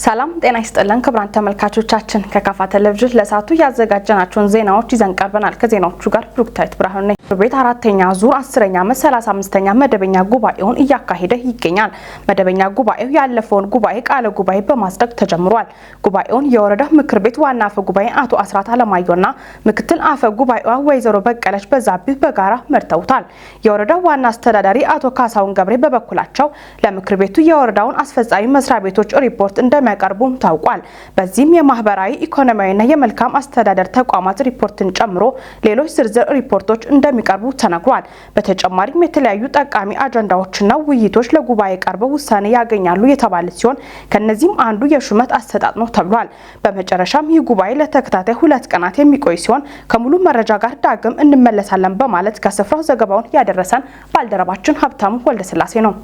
ሰላም ጤና ይስጥልን ክቡራን ተመልካቾቻችን፣ ከካፋ ቴሌቪዥን ለሰዓቱ ያዘጋጀናቸውን ዜናዎች ይዘን ቀርበናል። ከዜናዎቹ ጋር ብሩክታዊት ብርሃኑ ነኝ። ምክር ቤት አራተኛ ዙር 10ኛ ዓመት 35ኛ መደበኛ ጉባኤውን እያካሄደ ይገኛል። መደበኛ ጉባኤው ያለፈውን ጉባኤ ቃለ ጉባኤ በማጽደቅ ተጀምሯል። ጉባኤውን የወረዳ ምክር ቤት ዋና አፈ ጉባኤ አቶ አስራት አለማየሁና ምክትል አፈ ጉባኤዋ ወይዘሮ በቀለች በዛብህ በጋራ መርተውታል። የወረዳው ዋና አስተዳዳሪ አቶ ካሳሁን ገብሬ በበኩላቸው ለምክር ቤቱ የወረዳውን አስፈጻሚ መስሪያ ቤቶች ሪፖርት እንደሚያቀርቡም ታውቋል። በዚህም የማህበራዊ፣ ኢኮኖሚያዊና የመልካም አስተዳደር ተቋማት ሪፖርትን ጨምሮ ሌሎች ዝርዝር ሪፖርቶች እንደሚቀርቡ ተነግሯል። በተጨማሪም የተለያዩ ጠቃሚ አጀንዳዎችና ውይይቶች ለጉባኤ ቀርበው ውሳኔ ያገኛሉ የተባለ ሲሆን፣ ከነዚህም አንዱ የሹመት አሰጣጥ ነው ተብሏል። በመጨረሻም ይህ ጉባኤ ለተከታታይ 2 ቀናት የሚቆይ ሲሆን፣ ከሙሉ መረጃ ጋር ዳግም እንመለሳለን በማለት ከስፍራው ዘገባውን ያደረሰን ባልደረባችን ሀብታሙ ወልደስላሴ ነው።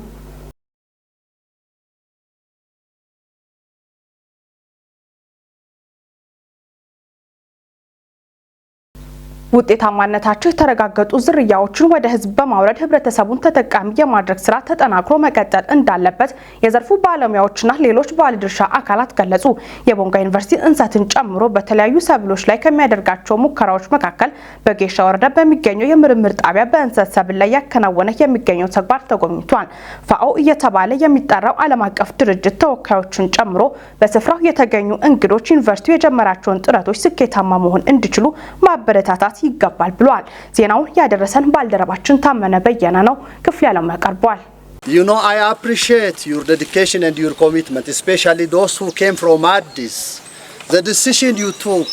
ውጤታማነታቸው የተረጋገጡ ዝርያዎችን ወደ ሕዝብ በማውረድ ህብረተሰቡን ተጠቃሚ የማድረግ ስራ ተጠናክሮ መቀጠል እንዳለበት የዘርፉ ባለሙያዎችና ሌሎች ባለድርሻ አካላት ገለጹ። የቦንጋ ዩኒቨርሲቲ እንሰትን ጨምሮ በተለያዩ ሰብሎች ላይ ከሚያደርጋቸው ሙከራዎች መካከል በጌሻ ወረዳ በሚገኘው የምርምር ጣቢያ በእንሰት ሰብል ላይ ያከናወነ የሚገኘው ተግባር ተጎብኝቷል። ፋኦ እየተባለ የሚጠራው ዓለም አቀፍ ድርጅት ተወካዮችን ጨምሮ በስፍራው የተገኙ እንግዶች ዩኒቨርሲቲው የጀመራቸውን ጥረቶች ስኬታማ መሆን እንዲችሉ ማበረታታት ይገባል ብለዋል። ዜናውን ያደረሰን ባልደረባችን ታመነ በየነ ነው። ክፍሌ አለሙ ያቀርበዋል። I appreciate your dedication and your commitment, especially those who came from Addis. The decision you took,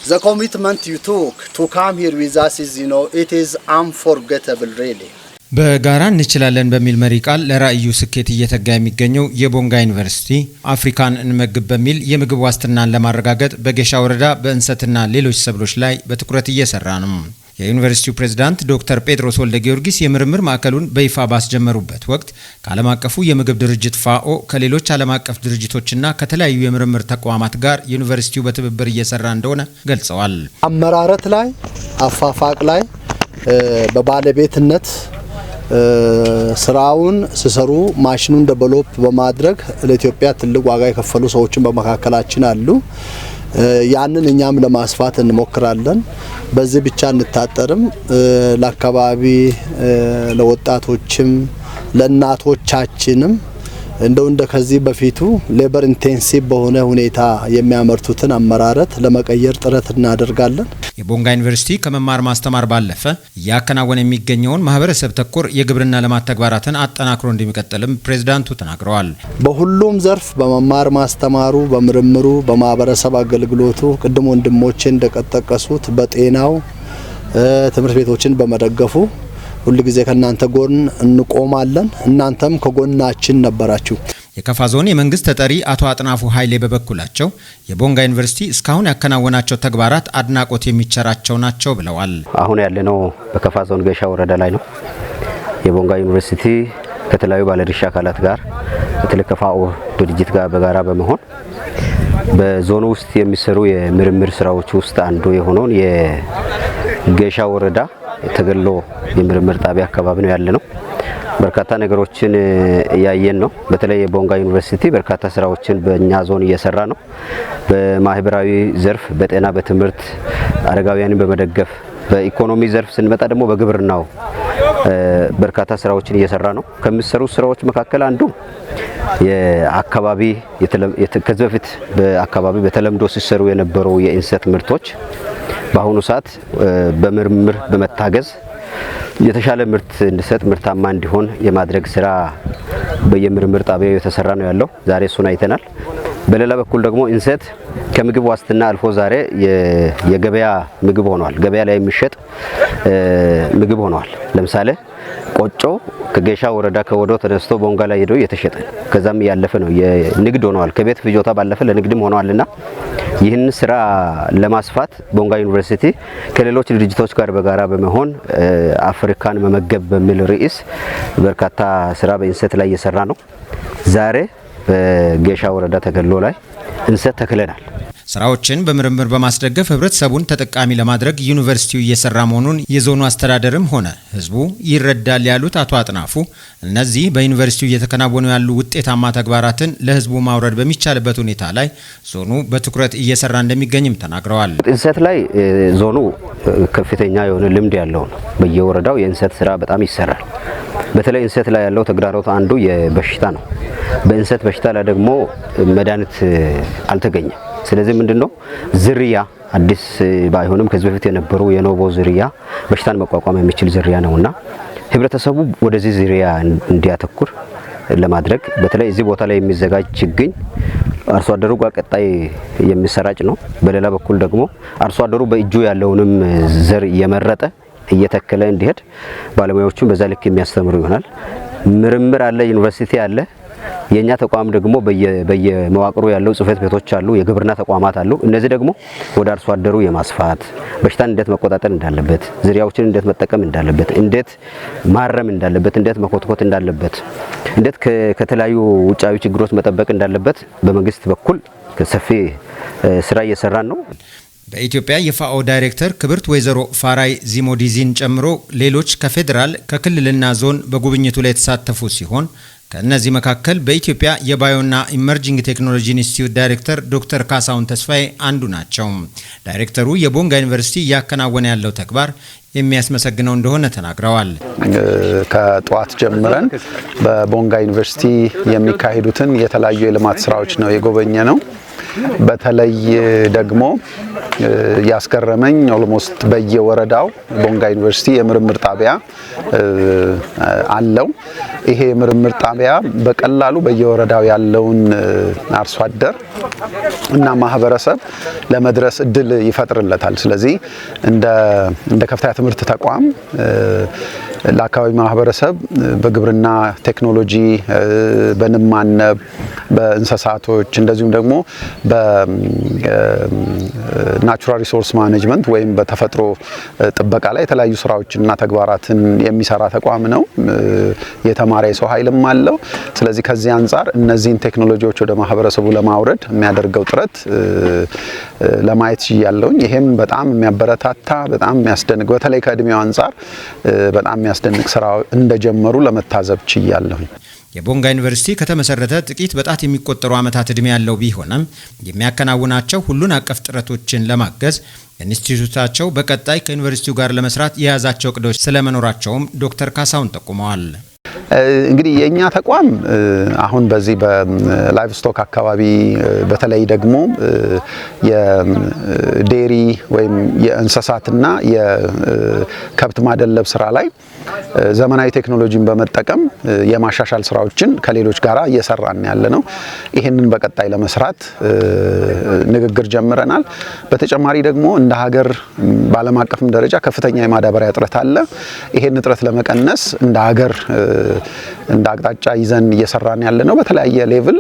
the commitment you took to come here with us is, it is unforgettable, really. በጋራ እንችላለን በሚል መሪ ቃል ለራዕዩ ስኬት እየተጋ የሚገኘው የቦንጋ ዩኒቨርሲቲ አፍሪካን እንመግብ በሚል የምግብ ዋስትናን ለማረጋገጥ በጌሻ ወረዳ በእንሰትና ሌሎች ሰብሎች ላይ በትኩረት እየሰራ ነው። የዩኒቨርሲቲው ፕሬዝዳንት ዶክተር ጴጥሮስ ወልደ ጊዮርጊስ የምርምር ማዕከሉን በይፋ ባስጀመሩበት ወቅት ከዓለም አቀፉ የምግብ ድርጅት ፋኦ፣ ከሌሎች ዓለም አቀፍ ድርጅቶችና ከተለያዩ የምርምር ተቋማት ጋር ዩኒቨርሲቲው በትብብር እየሰራ እንደሆነ ገልጸዋል። አመራረት ላይ፣ አፋፋቅ ላይ በባለቤትነት ስራውን ሲሰሩ ማሽኑን develop በማድረግ ለኢትዮጵያ ትልቅ ዋጋ የከፈሉ ሰዎችን በመካከላችን አሉ። ያንን እኛም ለማስፋት እንሞክራለን። በዚህ ብቻ አንታጠርም። ለአካባቢ ለወጣቶችም ለእናቶቻችንም እንደው እንደ ከዚህ በፊቱ labor intensive በሆነ ሁኔታ የሚያመርቱትን አመራረት ለመቀየር ጥረት እናደርጋለን። የቦንጋ ዩኒቨርሲቲ ከመማር ማስተማር ባለፈ እያከናወነ የሚገኘውን ማህበረሰብ ተኮር የግብርና ልማት ተግባራትን አጠናክሮ እንደሚቀጥልም ፕሬዝዳንቱ ተናግረዋል። በሁሉም ዘርፍ በመማር ማስተማሩ፣ በምርምሩ፣ በማህበረሰብ አገልግሎቱ፣ ቅድም ወንድሞቼ እንደጠቀሱት በጤናው፣ ትምህርት ቤቶችን በመደገፉ ሁል ጊዜ ከእናንተ ጎን እንቆማለን። እናንተም ከጎናችን ነበራችሁ። የከፋ ዞን የመንግስት ተጠሪ አቶ አጥናፉ ኃይሌ በበኩላቸው የቦንጋ ዩኒቨርሲቲ እስካሁን ያከናወናቸው ተግባራት አድናቆት የሚቸራቸው ናቸው ብለዋል። አሁን ያለነው በከፋ ዞን ገሻ ወረዳ ላይ ነው። የቦንጋ ዩኒቨርሲቲ ከተለያዩ ባለድርሻ አካላት ጋር፣ በተለይ ከፋኦ ድርጅት ጋር በጋራ በመሆን በዞኑ ውስጥ የሚሰሩ የምርምር ስራዎች ውስጥ አንዱ የሆነውን የገሻ ወረዳ ተገሎ የምርምር ጣቢያ አካባቢ ነው ያለነው። በርካታ ነገሮችን እያየን ነው። በተለይ የቦንጋ ዩኒቨርሲቲ በርካታ ስራዎችን በእኛ ዞን እየሰራ ነው። በማህበራዊ ዘርፍ፣ በጤና፣ በትምህርት፣ አረጋውያንን በመደገፍ፣ በኢኮኖሚ ዘርፍ ስንመጣ ደግሞ በግብርናው በርካታ ስራዎችን እየሰራ ነው። ከሚሰሩ ስራዎች መካከል አንዱ የአካባቢ ከዚህ በፊት በአካባቢ በተለምዶ ሲሰሩ የነበሩ የእንሰት ምርቶች በአሁኑ ሰዓት በምርምር በመታገዝ የተሻለ ምርት እንዲሰጥ፣ ምርታማ እንዲሆን የማድረግ ስራ በየምርምር ጣቢያው የተሰራ ነው ያለው። ዛሬ እሱን አይተናል። በሌላ በኩል ደግሞ እንሰት ከምግብ ዋስትና አልፎ ዛሬ የገበያ ምግብ ሆኗል። ገበያ ላይ የሚሸጥ ምግብ ሆኗል። ለምሳሌ ቆጮ ከጌሻ ወረዳ ከወዶ ተነስቶ ቦንጋ ላይ ሄዶ እየተሸጠ፣ ከዛም ያለፈ ነው፣ የንግድ ሆኗል። ከቤት ፍጆታ ባለፈ ለንግድም ሆኗልና ይህን ስራ ለማስፋት ቦንጋ ዩኒቨርሲቲ ከሌሎች ድርጅቶች ጋር በጋራ በመሆን አፍሪካን መመገብ በሚል ርዕስ በርካታ ስራ በእንሰት ላይ እየሰራ ነው። ዛሬ በጌሻ ወረዳ ተገሎ ላይ እንሰት ተክለናል። ስራዎችን በምርምር በማስደገፍ ህብረተሰቡን ተጠቃሚ ለማድረግ ዩኒቨርሲቲው እየሰራ መሆኑን የዞኑ አስተዳደርም ሆነ ህዝቡ ይረዳል ያሉት አቶ አጥናፉ፣ እነዚህ በዩኒቨርሲቲው እየተከናወኑ ያሉ ውጤታማ ተግባራትን ለህዝቡ ማውረድ በሚቻልበት ሁኔታ ላይ ዞኑ በትኩረት እየሰራ እንደሚገኝም ተናግረዋል። እንሰት ላይ ዞኑ ከፍተኛ የሆነ ልምድ ያለው ነው። በየወረዳው የእንሰት ስራ በጣም ይሰራል። በተለይ እንሰት ላይ ያለው ተግዳሮት አንዱ የበሽታ ነው። በእንሰት በሽታ ላይ ደግሞ መድኃኒት አልተገኘም። ስለዚህ ምንድነው፣ ዝርያ አዲስ ባይሆንም ከዚህ በፊት የነበሩ የኖቦ ዝርያ በሽታን መቋቋም የሚችል ዝርያ ነውና ህብረተሰቡ ወደዚህ ዝርያ እንዲያተኩር ለማድረግ በተለይ እዚህ ቦታ ላይ የሚዘጋጅ ችግኝ አርሶ አደሩ ጋር ቀጣይ የሚሰራጭ ነው። በሌላ በኩል ደግሞ አርሶ አደሩ በእጁ ያለውንም ዘር እየመረጠ እየተከለ እንዲሄድ ባለሙያዎቹም በዛ ልክ የሚያስተምሩ ይሆናል። ምርምር አለ፣ ዩኒቨርሲቲ አለ። የኛ ተቋም ደግሞ በየመዋቅሩ ያለው ጽህፈት ቤቶች አሉ፣ የግብርና ተቋማት አሉ። እነዚህ ደግሞ ወደ አርሶ አደሩ የማስፋት፣ በሽታን እንዴት መቆጣጠር እንዳለበት፣ ዝርያዎችን እንዴት መጠቀም እንዳለበት፣ እንዴት ማረም እንዳለበት፣ እንዴት መኮትኮት እንዳለበት፣ እንዴት ከተለያዩ ውጫዊ ችግሮች መጠበቅ እንዳለበት በመንግስት በኩል ሰፊ ስራ እየሰራን ነው። በኢትዮጵያ የፋኦ ዳይሬክተር ክብርት ወይዘሮ ፋራይ ዚሞዲዚን ጨምሮ ሌሎች ከፌዴራል፣ ከክልልና ዞን በጉብኝቱ ላይ የተሳተፉ ሲሆን ከእነዚህ መካከል በኢትዮጵያ የ Bio ና Emerging Technology ኢንስቲትዩት ዳይሬክተር ዶክተር ካሳሁን ተስፋዬ አንዱ ናቸው። ዳይሬክተሩ የቦንጋ ዩኒቨርሲቲ እያከናወነ ያለው ተግባር የሚያስመሰግነው እንደሆነ ተናግረዋል። ከጠዋት ጀምረን በቦንጋ ዩኒቨርሲቲ የሚካሄዱትን የተለያዩ የልማት ስራዎች ነው የጎበኘነው። በተለይ ደግሞ ያስገረመኝ almost በየወረዳው ቦንጋ ዩኒቨርሲቲ የምርምር ጣቢያ አለው። ይሄ የምርምር ጣቢያ በቀላሉ በየወረዳው ያለውን አርሶ አደር እና ማህበረሰብ ለመድረስ እድል ይፈጥርለታል። ስለዚህ እንደ ከፍተኛ ትምህርት ተቋም ለአካባቢ ማህበረሰብ በግብርና ቴክኖሎጂ፣ በንብ ማነብ፣ በእንስሳቶች እንደዚሁም ደግሞ በ natural resource management ወይም በተፈጥሮ ጥበቃ ላይ የተለያዩ ስራዎችንና ተግባራትን የሚሰራ ተቋም ነው። የተማረ የሰው ኃይልም አለው። ስለዚህ ከዚህ አንጻር እነዚህን ቴክኖሎጂዎች ወደ ማህበረሰቡ ለማውረድ የሚያደርገው ጥረት ለማየት ችያለሁኝ። ይሄም በጣም የሚያበረታታ፣ በጣም የሚያስደንቅ፣ በተለይ ከእድሜው አንጻር በጣም የሚያስደንቅ ስራ እንደጀመሩ ለመታዘብ ችያለሁኝ። የቦንጋ ዩኒቨርሲቲ ከተመሰረተ ጥቂት በጣት የሚቆጠሩ ዓመታት ዕድሜ ያለው ቢሆንም የሚያከናውናቸው ሁሉን አቀፍ ጥረቶችን ለማገዝ ኢንስቲትዩታቸው በቀጣይ ከዩኒቨርሲቲው ጋር ለመስራት የያዛቸው እቅዶች ስለመኖራቸውም ዶክተር ካሳሁን ጠቁመዋል። እንግዲህ የኛ ተቋም አሁን በዚህ በ livestock አካባቢ፣ በተለይ ደግሞ የ dairy ወይም የእንስሳትና የከብት ማደለብ ስራ ላይ ዘመናዊ ቴክኖሎጂን በመጠቀም የማሻሻል ስራዎችን ከሌሎች ጋራ እየሰራን ያለ ነው። ይህንን በቀጣይ ለመስራት ንግግር ጀምረናል። በተጨማሪ ደግሞ እንደ ሀገር በዓለም አቀፍም ደረጃ ከፍተኛ የማዳበሪያ እጥረት አለ። ይሄን እጥረት ለመቀነስ እንደ ሀገር እንደ አቅጣጫ ይዘን እየሰራን ያለ ነው። በተለያየ level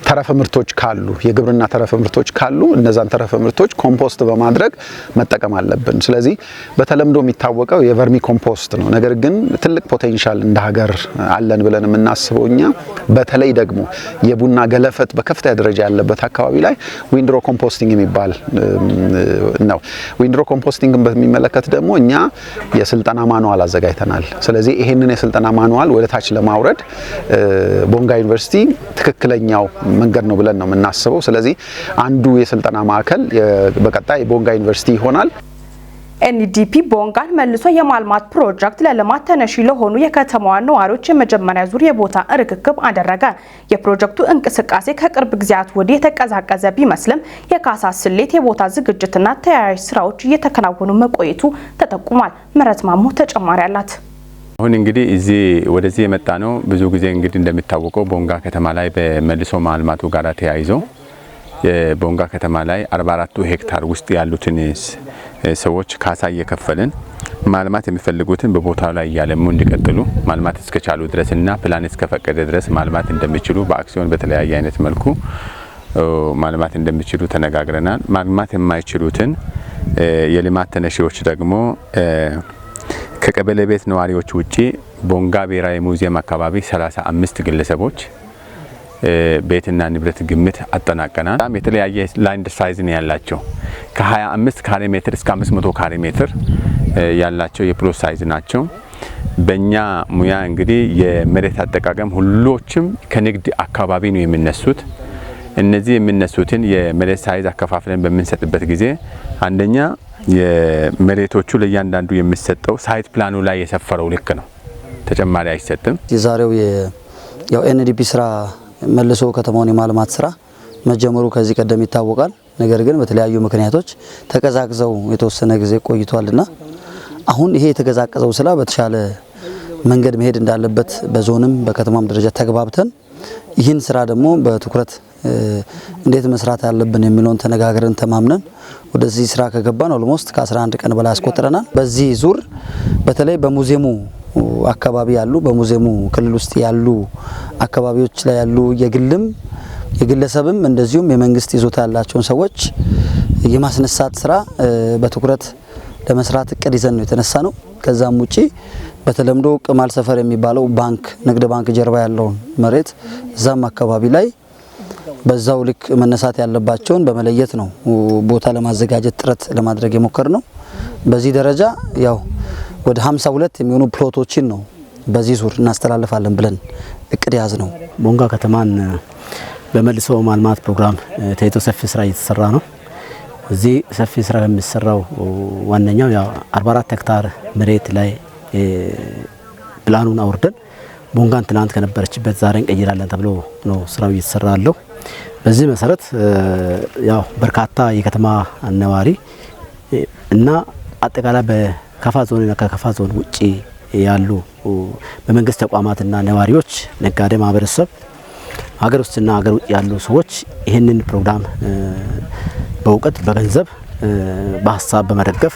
የተረፈ ምርቶች ካሉ፣ የግብርና ተረፈ ምርቶች ካሉ እነዛን ተረፈ ምርቶች ኮምፖስት በማድረግ መጠቀም አለብን። ስለዚህ በተለምዶ የሚታወቀው የ vermicompost ነው። ነገር ግን ትልቅ potential እንደ ሀገር አለን ብለን የምናስበው እኛ በተለይ ደግሞ የቡና ገለፈት በከፍተኛ ደረጃ ያለበት አካባቢ ላይ windrow composting የሚባል ነው። Windrow composting ን በሚመለከት ደግሞ እኛ የስልጠና manual አዘጋጅተናል። ስለዚህ ይሄንን የስልጠና manual ወደ ታች ለማውረድ ቦንጋ ዩኒቨርሲቲ ትክክለኛው መንገድ ነው ብለን ነው የምናስበው። ስለዚህ አንዱ የስልጠና ማዕከል በቀጣይ ቦንጋ ዩኒቨርሲቲ ይሆናል። ኤንዲፒ ቦንጋን መልሶ የማልማት ፕሮጀክት ለልማት ተነሺ ለሆኑ የከተማዋ ነዋሪዎች የመጀመሪያ ዙር የቦታ ርክክብ አደረገ። የፕሮጀክቱ እንቅስቃሴ ከቅርብ ጊዜያት ወዲህ የተቀዛቀዘ ቢመስልም የካሳ ስሌት፣ የቦታ ዝግጅትና ተያያዥ ስራዎች እየተከናወኑ መቆየቱ ተጠቁሟል። ምህረት ማሞ ተጨማሪ አላት። አሁን እንግዲህ እዚህ ወደዚህ የመጣነው፣ ብዙ ጊዜ እንግዲህ እንደሚታወቀው ቦንጋ ከተማ ላይ በመልሶ ማልማቱ ጋር ተያይዞ የቦንጋ ከተማ ላይ 44ቱ ሄክታር ውስጥ ያሉትን ሰዎች ካሳ እየከፈልን ማልማት የሚፈልጉትን በቦታው ላይ እያለሙ እንዲቀጥሉ፣ ማልማት እስከቻሉ ድረስና ፕላን እስከፈቀደ ድረስ ማልማት እንደሚችሉ፣ በአክሲዮን በተለያየ አይነት መልኩ ማልማት እንደሚችሉ ተነጋግረናል። ማልማት የማይችሉትን የልማት ተነሺዎች ደግሞ ከቀበሌ ቤት ነዋሪዎች ውጪ ቦንጋ ብሔራዊ ሙዚየም አካባቢ 35 ግለሰቦች፣ ቤትና ንብረት ግምት አጠናቀናል። የተለያየ land size ነው ያላቸው፣ ከ25 ካሬ ሜትር እስከ 500 ካሬ ሜትር ያላቸው የ plot size ናቸው። በእኛ ሙያ እንግዲህ የመሬት አጠቃቀም ሁሎችም ከንግድ አካባቢ ነው የሚነሱት። እነዚህ የሚነሱትን የመሬት size አከፋፍለን በምንሰጥበት ጊዜ አንደኛ የመሬቶቹ ለእያንዳንዱ የሚሰጠው site plan ኑ ላይ የሰፈረው ልክ ነው፣ ተጨማሪ አይሰጥም። የዛሬው ያው NDP ስራ፣ መልሶ ከተማውን የማልማት ስራ መጀመሩ ከዚህ ቀደም ይታወቃል። ነገር ግን በተለያዩ ምክንያቶች ተቀዛቅዘው የተወሰነ ጊዜ ቆይቷልና አሁን ይሄ የተቀዛቀዘው ስራ በተሻለ መንገድ መሄድ እንዳለበት በዞንም በከተማም ደረጃ ተግባብተን ይህን ስራ ደግሞ በትኩረት እንዴት መስራት ያለብን የሚለውን ተነጋግረን ተማምነን ወደዚህ ስራ ከገባን almost ከ11 ቀን በላይ አስቆጥረናል። በዚህ ዙር በተለይ በሙዚየሙ አካባቢ ያሉ፣ በሙዚየሙ ክልል ውስጥ ያሉ አካባቢዎች ላይ ያሉ የግልም የግለሰብም እንደዚሁም የመንግስት ይዞታ ያላቸውን ሰዎች የማስነሳት ስራ በትኩረት ለመስራት እቅድ ይዘን ነው የተነሳነው። ከዛም ውጪ በተለምዶ ቅማል ሰፈር የሚባለው ባንክ፣ ንግድ ባንክ ጀርባ ያለውን መሬት እዛም አካባቢ ላይ በዛው ልክ መነሳት ያለባቸውን በመለየት ነው ቦታ ለማዘጋጀት ጥረት ለማድረግ የሞከርነው። በዚህ ደረጃ ያው ወደ 52 የሚሆኑ plot ኦችን ነው በዚህ ዙር እናስተላልፋለን ብለን እቅድ የያዝነው። ቦንጋ ከተማን በመልሶ ማልማት ፕሮግራም ተይዞ ሰፊ ስራ እየተሰራ ነው። እዚህ ሰፊ ስራ የሚሰራው ዋነኛው ያው 44 ሄክታር መሬት ላይ ፕላኑን አውርደን ቦንጋን ትናንት ከነበረችበት ዛሬ እንቀይራለን ተብሎ ነው ስራው እየተሰራ ያለው። በዚህ መሰረት ያው በርካታ የከተማ ነዋሪ እና አጠቃላይ በከፋ ዞን እና ከከፋ ዞን ውጪ ያሉ በመንግስት ተቋማትና ነዋሪዎች፣ ነጋዴ ማህበረሰብ፣ ሀገር ውስጥና ሀገር ውጭ ያሉ ሰዎች ይህንን ፕሮግራም በእውቀት፣ በገንዘብ፣ በሀሳብ በመደገፍ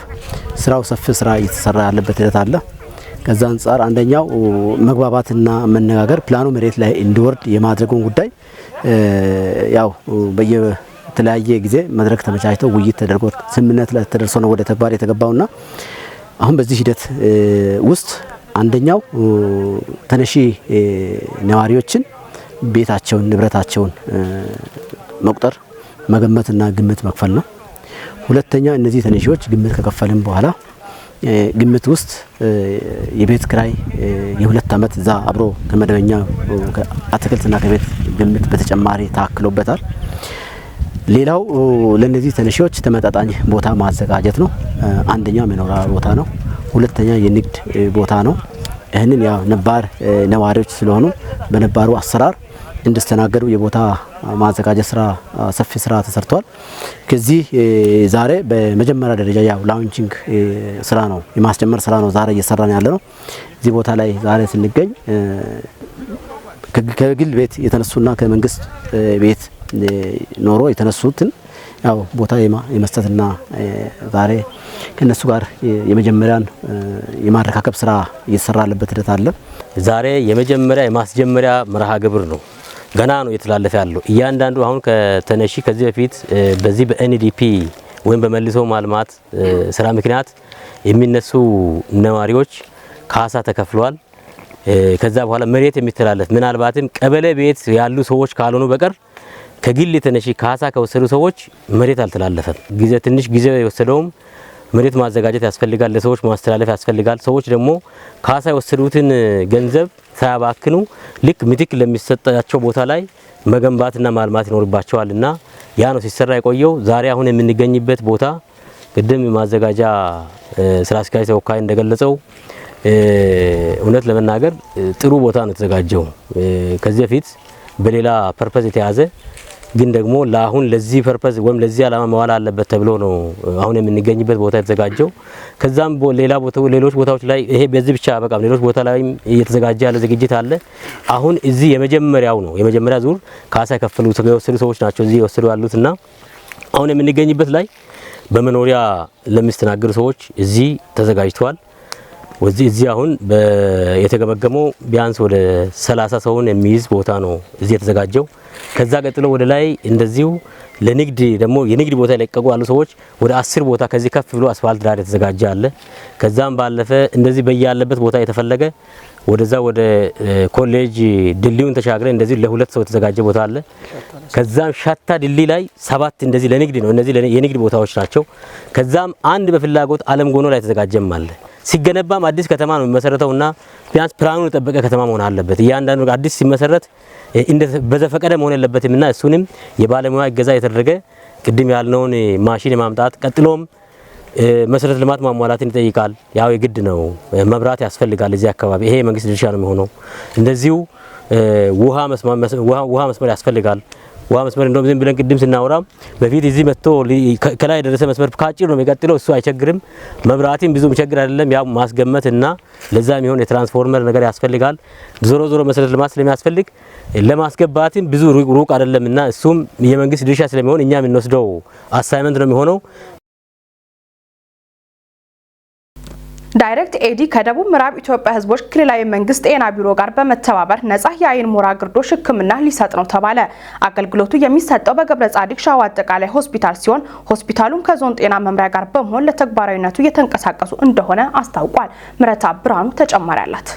ስራው ሰፊ ስራ እየተሰራ ያለበት ሂደት አለ። ከዛ አንጻር አንደኛው መግባባትና መነጋገር ፕላኑ መሬት ላይ እንዲወርድ የማድረጉን ጉዳይ ያው በየተለያየ ጊዜ መድረክ ተመቻችተው ውይይት ተደርጎ ስምምነት ላይ ተደርሶ ነው ወደ ተግባር የተገባውና አሁን በዚህ ሂደት ውስጥ አንደኛው ተነሺ ነዋሪዎችን ቤታቸውን፣ ንብረታቸውን መቁጠር፣ መገመትና ግምት መክፈል ነው። ሁለተኛ እነዚህ ተነሺዎች ግምት ከከፈልን በኋላ ግምት ውስጥ የቤት ክራይ የ2 አመት እዛ አብሮ ከመደበኛ አትክልትና ከቤት ግምት በተጨማሪ ታክሎበታል። ሌላው ለነዚህ ተነሺዎች ተመጣጣኝ ቦታ ማዘጋጀት ነው። አንደኛው መኖሪያ ቦታ ነው። ሁለተኛ የንግድ ቦታ ነው። ይህንን ያው ነባር ነዋሪዎች ስለሆኑ በነባሩ አሰራር እንዲስተናገዱ የቦታ ማዘጋጀት ስራ ሰፊ ስራ ተሰርቷል። ከዚህ ዛሬ በመጀመሪያ ደረጃ ያው launching ስራ ነው፣ የማስጀመር ስራ ነው ዛሬ እየሰራን ያለነው። እዚህ ቦታ ላይ ዛሬ ስንገኝ ከግል ቤት የተነሱና ከመንግስት ቤት ኖሮ የተነሱትን ያው ቦታ የመስጠትና ዛሬ ከነሱ ጋር የመጀመሪያን የማረካከብ ስራ እየተሰራ ያለበት ሂደት አለ። ዛሬ የመጀመሪያ የማስጀመሪያ መርሃ ግብር ነው። ገና ነው እየተላለፈ ያለው። እያንዳንዱ አሁን ከተነሺ ከዚህ በፊት በዚህ በ NDP ወይም በመልሶ ማልማት ስራ ምክንያት የሚነሱ ነዋሪዎች ካሳ ተከፍሏል። ከዛ በኋላ መሬት የሚተላለፍ ምናልባትም ቀበሌ ቤት ያሉ ሰዎች ካልሆኑ በቀር ከግል ተነሺ ካሳ ከወሰዱ ሰዎች መሬት አልተላለፈም። ጊዜ ትንሽ ጊዜ የወሰደውም መሬት ማዘጋጀት ያስፈልጋል፣ ለሰዎች ማስተላለፍ ያስፈልጋል። ሰዎች ደግሞ ካሳ የወሰዱትን ገንዘብ ሳያባክኑ ልክ ምትክ ለሚሰጣቸው ቦታ ላይ መገንባትና ማልማት ይኖርባቸዋል እና ያ ነው ሲሰራ የቆየው። ዛሬ አሁን የምንገኝበት ቦታ ቅድም ማዘጋጃ ስራ አስኪያጅ ተወካይ እንደገለጸው እውነት ለመናገር ጥሩ ቦታ ነው የተዘጋጀው። ከዚህ በፊት በሌላ purpose የተያዘ ግን ደግሞ ለአሁን ለዚህ purpose ወይም ለዚህ ዓላማ መዋል አለበት ተብሎ ነው አሁን የምንገኝበት ቦታ የተዘጋጀው። ከዛም ሌላ ቦታ፣ ሌሎች ቦታዎች ላይ ይሄ በዚህ ብቻ በቃም ሌሎች ቦታ ላይም እየተዘጋጀ ያለ ዝግጅት አለ። አሁን እዚህ የመጀመሪያው ነው። የመጀመሪያ ዙር ካሳ የከፈሉ የወሰዱ ሰዎች ናቸው እዚህ የወሰዱ ያሉትና አሁን የምንገኝበት ላይ በመኖሪያ ለሚስተናገዱ ሰዎች እዚህ ተዘጋጅተዋል። ወዚህ እዚህ አሁን የተገመገመው ቢያንስ ወደ 30 ሰውን የሚይዝ ቦታ ነው እዚህ የተዘጋጀው። ከዛ ቀጥሎ ወደ ላይ እንደዚሁ ለንግድ ደግሞ የንግድ ቦታ የለቀቁ ያሉ ሰዎች ወደ 10 ቦታ ከዚህ ከፍ ብሎ አስፋልት ዳር የተዘጋጀ አለ። ከዛም ባለፈ እንደዚህ በያለበት ቦታ የተፈለገ ወደዛ ወደ ኮሌጅ ድልድዩን ተሻግረ እንደዚህ ለሁለት ሰው የተዘጋጀ ቦታ አለ። ከዛም ሻታ ድልድይ ላይ 7 እንደዚህ ለንግድ ነው፣ እነዚህ የንግድ ቦታዎች ናቸው። ከዛም አንድ በፍላጎት አለም ጎኖ ላይ የተዘጋጀም አለ። ሲገነባም አዲስ ከተማ ነው የሚመሰረተውና ቢያንስ ፕላኑን የጠበቀ ከተማ መሆን አለበት። እያንዳንዱ አዲስ ሲመሰረት እንደ በዘፈቀደ መሆን የለበትምና እሱንም የባለሙያ እገዛ የተደረገ ቅድም ያልነውን ማሽን የማምጣት ቀጥሎም መሰረተ ልማት ማሟላትን ይጠይቃል። ያው የግድ ነው፣ መብራት ያስፈልጋል እዚህ አካባቢ፣ ይሄ የመንግስት ድርሻ ነው የሚሆነው። እንደዚሁ ውሃ መስመር ያስፈልጋል። ውሃ መስመር እንደውም ዝም ብለን ቅድም ስናወራ በፊት እዚህ መጥቶ ከላይ የደረሰ መስመር ካጭር ነው የሚቀጥለው፣ እሱ አይቸግርም። መብራትም ብዙም ችግር አይደለም። ያው ማስገመትና ለዛ የሚሆን የትራንስፎርመር ነገር ያስፈልጋል። ዞሮ ዞሮ መሰረተ ልማት ስለሚያስፈልግ ለማስገባትም ብዙ ሩቅ አይደለምና እሱም የመንግስት ድርሻ ስለሚሆን እኛ የምንወስደው assignment ነው የሚሆነው። ዳይሬክት ኤድ ከደቡብ ምዕራብ ኢትዮጵያ ሕዝቦች ክልላዊ መንግስት ጤና ቢሮ ጋር በመተባበር ነጻ የአይን ሞራ ግርዶሽ ሕክምና ሊሰጥ ነው ተባለ። አገልግሎቱ የሚሰጠው በገብረ ጻዲቅ ሻዋ አጠቃላይ ሆስፒታል ሲሆን ሆስፒታሉም ከዞን ጤና መምሪያ ጋር በመሆን ለተግባራዊነቱ እየተንቀሳቀሱ እንደሆነ አስታውቋል። ምረታ ብርሃኑ ተጨማሪ አላት።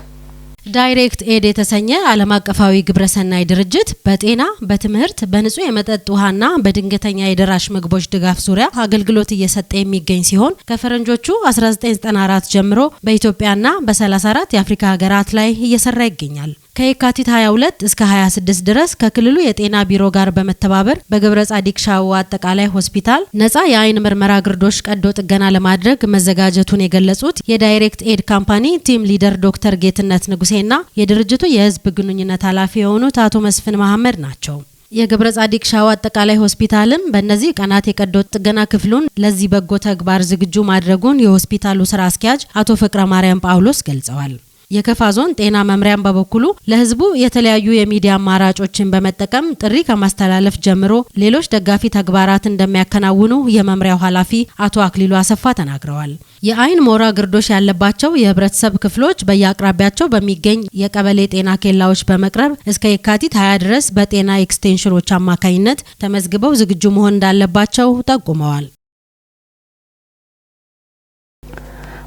ዳይሬክት ኤድ የተሰኘ ዓለም አቀፋዊ ግብረሰናይ ድርጅት በጤና፣ በትምህርት፣ በንጹህ የመጠጥ ውሃና በድንገተኛ የደራሽ ምግቦች ድጋፍ ዙሪያ አገልግሎት እየሰጠ የሚገኝ ሲሆን ከፈረንጆቹ 1994 ጀምሮ በኢትዮጵያና በ34 የአፍሪካ ሀገራት ላይ እየሰራ ይገኛል። ከየካቲት 22 እስከ 26 ድረስ ከክልሉ የጤና ቢሮ ጋር በመተባበር በገብረ ጻዲቅ ሻዋ አጠቃላይ ሆስፒታል ነጻ የአይን ምርመራ ግርዶሽ ቀዶ ጥገና ለማድረግ መዘጋጀቱን የገለጹት የዳይሬክት ኤድ company team leader ዶክተር ጌትነት ንጉሴና የድርጅቱ የህዝብ ግንኙነት ኃላፊ የሆኑት አቶ መስፍን መሐመድ ናቸው። የገብረ ጻዲቅ ሻዋ አጠቃላይ ሆስፒታልም በእነዚህ ቀናት የቀዶ ጥገና ክፍሉን ለዚህ በጎ ተግባር ዝግጁ ማድረጉን የሆስፒታሉ ስራ አስኪያጅ አቶ ፍቅረ ማርያም ጳውሎስ ገልጸዋል። የከፋ ዞን ጤና መምሪያም በበኩሉ ለህዝቡ የተለያዩ የሚዲያ አማራጮችን በመጠቀም ጥሪ ከማስተላለፍ ጀምሮ ሌሎች ደጋፊ ተግባራት እንደሚያከናውኑ የመምሪያው ኃላፊ አቶ አክሊሉ አሰፋ ተናግረዋል። የአይን ሞራ ግርዶሽ ያለባቸው የህብረተሰብ ክፍሎች በየአቅራቢያቸው በሚገኝ የቀበሌ ጤና ኬላዎች በመቅረብ እስከ የካቲት 20 ድረስ በጤና ኤክስቴንሽኖች አማካኝነት ተመዝግበው ዝግጁ መሆን እንዳለባቸው ጠቁመዋል።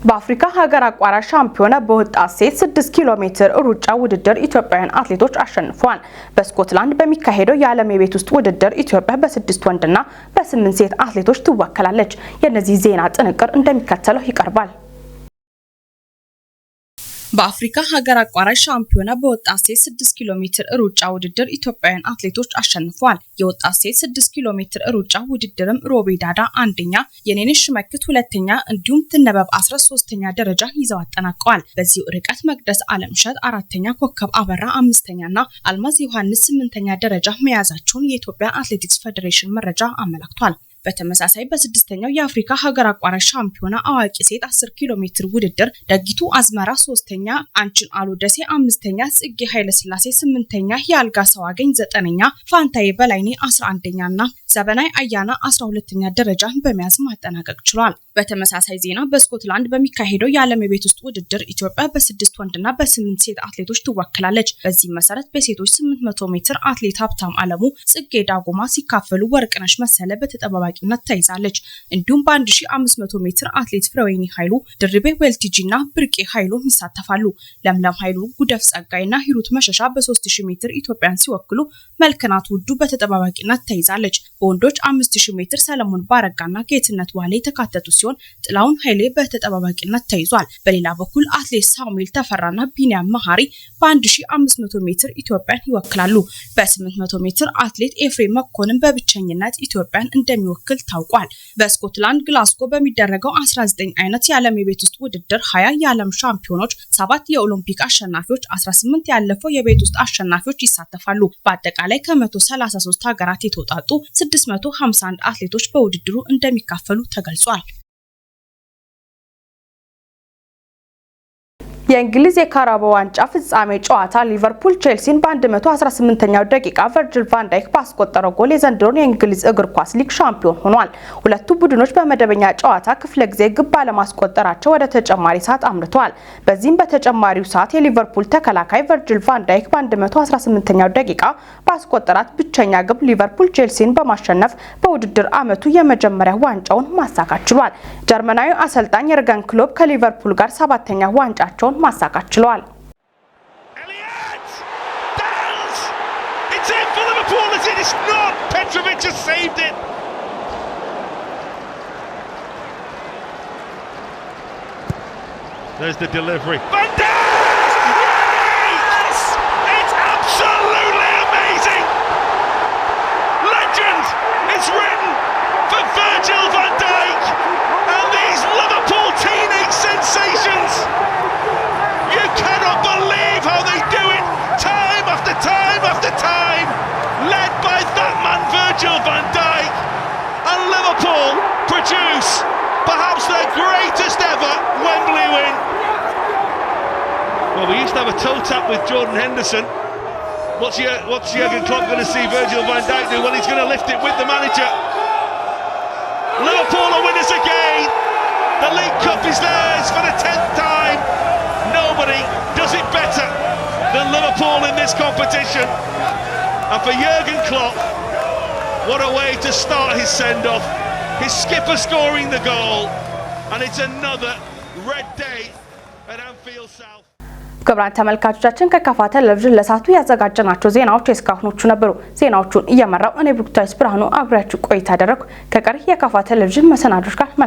በአፍሪካ ሀገር አቋራጭ ሻምፒዮና በወጣት ሴት 6 ኪሎ ሜትር ሩጫ ውድድር ኢትዮጵያውያን አትሌቶች አሸንፈዋል። በስኮትላንድ በሚካሄደው የዓለም የቤት ውስጥ ውድድር ኢትዮጵያ በ6 ወንድና በ8 ሴት አትሌቶች ትወከላለች። የነዚህ ዜና ጥንቅር እንደሚከተለው ይቀርባል። በአፍሪካ ሀገር አቋራጭ ሻምፒዮና በወጣት ሴት 6 ኪሎ ሜትር ሩጫ ውድድር ኢትዮጵያውያን አትሌቶች አሸንፈዋል። የወጣት ሴት 6 ኪሎ ሜትር ሩጫ ውድድርም ሮቤ ዳዳ አንደኛ፣ የኔንሽ መክት ሁለተኛ እንዲሁም ትነበብ 13ኛ ደረጃን ይዘው አጠናቀዋል። በዚሁ ርቀት መቅደስ አለምሸት አራተኛ፣ ኮከብ አበራ አምስተኛና አልማዝ ዮሐንስ 8ኛ ደረጃ መያዛቸውን የኢትዮጵያ አትሌቲክስ ፌዴሬሽን መረጃ አመላክቷል። በተመሳሳይ በስድስተኛው የአፍሪካ ሀገር አቋራጭ ሻምፒዮና አዋቂ ሴት 10 ኪሎ ሜትር ውድድር ደጊቱ አዝመራ 3ኛ፣ አንችን አሉ ደሴ 5ኛ፣ ጽጌ ኃይለ ስላሴ 8ኛ፣ የአልጋ ሰው አገኝ 9ኛ፣ ፋንታዬ በላይኔ 11ኛ እና ዘበናይ አያና 12ኛ ደረጃን በመያዝ ማጠናቀቅ ችሏል። በተመሳሳይ ዜና በስኮትላንድ በሚካሄደው የዓለም የቤት ውስጥ ውድድር ኢትዮጵያ በ6 ወንድና በ8 ሴት አትሌቶች ትወክላለች። በዚህ መሰረት በሴቶች 800 ሜትር አትሌት ሀብታም አለሙ፣ ጽጌ ዳጎማ ሲካፈሉ ወርቅነሽ መሰለ በተጠባባቂነት ተይዛለች። እንዲሁም በ1500 ሜትር አትሌት ፍሬወይኒ ኃይሉ፣ ድርቤ ዌልቲጂ እና ብርቄ ኃይሉ ይሳተፋሉ። ለምለም ኃይሉ፣ ጉደፍ ጸጋይና ሂሩት መሸሻ በ3000 ሜትር ኢትዮጵያን ሲወክሉ መልክናት ውዱ በተጠባባቂነት ተይዛለች። በወንዶች 5000 ሜትር ሰለሞን ባረጋና ጌትነት ዋሌ የተካተቱ ሲሆን ጥላውን ኃይሌ በተጠባባቂነት ተይዟል። በሌላ በኩል አትሌት ሳሙኤል ተፈራና ቢኒያም መሃሪ በ1500 ሜትር ኢትዮጵያን ይወክላሉ። በ800 ሜትር አትሌት ኤፍሬም መኮንን በብቸኝነት ኢትዮጵያን እንደሚወክል ታውቋል። በስኮትላንድ ግላስጎ በሚደረገው 19 አይነት የዓለም የቤት ውስጥ ውድድር 20 የዓለም ሻምፒዮኖች፣ 7 የኦሎምፒክ አሸናፊዎች፣ 18 ያለፈው የቤት ውስጥ አሸናፊዎች ይሳተፋሉ። በአጠቃላይ ከ133 ሀገራት የተውጣጡ 651 አትሌቶች በውድድሩ እንደሚካፈሉ ተገልጿል። የእንግሊዝ የካራባኦ ዋንጫ ፍጻሜ ጨዋታ ሊቨርፑል ቼልሲን በ118ኛው ደቂቃ ቨርጅል ቫንዳይክ ባስቆጠረው ጎል የዘንድሮን የእንግሊዝ እግር ኳስ ሊግ ሻምፒዮን ሆኗል። ሁለቱ ቡድኖች በመደበኛ ጨዋታ ክፍለ ጊዜ ግብ ባለማስቆጠራቸው ወደ ተጨማሪ ሰዓት አምርተዋል። በዚህም በተጨማሪው ሰዓት የሊቨርፑል ተከላካይ ቨርጅል ቫንዳይክ በ118ኛው ደቂቃ ባስቆጠራት ብቸኛ ግብ ሊቨርፑል ቼልሲን በማሸነፍ በውድድር ዓመቱ የመጀመሪያ ዋንጫውን ማሳካት ችሏል። ጀርመናዊ አሰልጣኝ የርገን ክሎፕ ከሊቨርፑል ጋር ሰባተኛ ዋንጫቸውን ማሳካት ችለዋል። Downs! It's in for Liverpool, is it? It's not! Petrovic has saved it. There's the delivery. Van Dijk! Yes! It's absolutely amazing! Legend is written for Virgil van Dijk and these Liverpool teenage sensations. You cannot believe how they do it time after time after time, led by that man Virgil van Dijk. And Liverpool produce perhaps their greatest ever Wembley win. Well, we used to have a toe tap with Jordan Henderson. What's Jurgen Klopp going to see Virgil van Dijk do? Well, he's going to lift it with the manager. Liverpool are winners again. The League Cup is theirs for the 10th time. Nobody does it better than Liverpool in this competition. And for Jurgen Klopp, what a way to start his send-off. His skipper scoring the goal. And it's another red day at Anfield South. ክቡራን ተመልካቾቻችን፣ ከካፋ ቴሌቪዥን ለሰዓቱ ያዘጋጀናቸው ዜናዎች የእስካሁኖቹ ነበሩ። ዜናዎቹን እየመራው እኔ ብሩክታዊት ብርሃኑ አብሬያችሁ ቆይታ አደረግኩ። ከቀሪ የካፋ ቴሌቪዥን መሰናዶች ጋር መልካም